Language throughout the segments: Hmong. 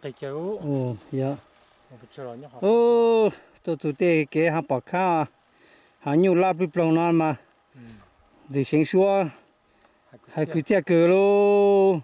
Yog, tuaj txug tej kev hav pom khab, hav nyuj laj plig ploog no mas ntxim seev suab, hais kwv txhiaj kawg lauj.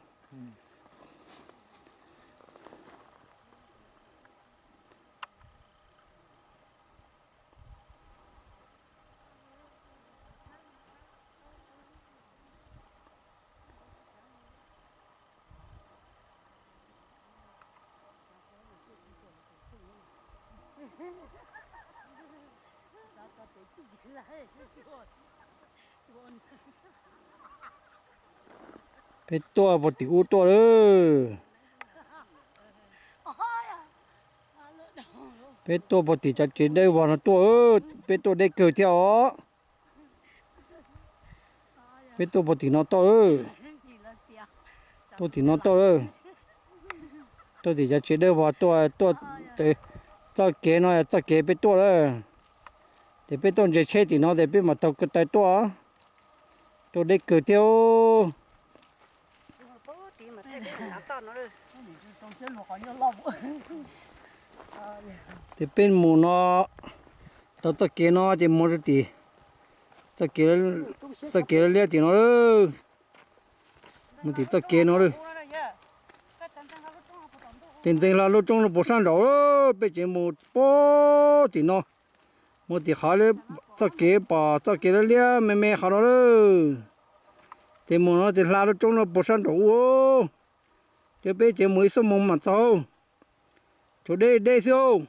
Peb tuaj puag tim ub tuaj lawm. Peb tuaj puag tim cov tsev dawb vog no tuaj, peb tuaj deb kawg thiab os. Peb tuaj puag tim no tuaj, tuaj tim no tuaj, tuaj tim cov tsev dawb vog tuaj, tuaj txoj kev no, txoj kev peb tuaj lawm. Ces peb tuaj ntsia tsheb tim no ces peb mam taug ko taw tuaj, tuaj deb kawg thiab. Ces peb mus no, taug txoj kev no ces mus rau tim txoj kev liab tim no lawm. Mus tim txoj kev no lawm. Ces ntxeev hla lub roob no puag sab nraud, peb tseem mus puag tim no, mus tim qhov txoj kev pom txoj kev liab liab me me qhov no lawm. Ces mus no ces hla lub roob no puag sab nraud ub, ces peb tseem mus ib xuab moos mam txog. Tsuas deb deb xwb.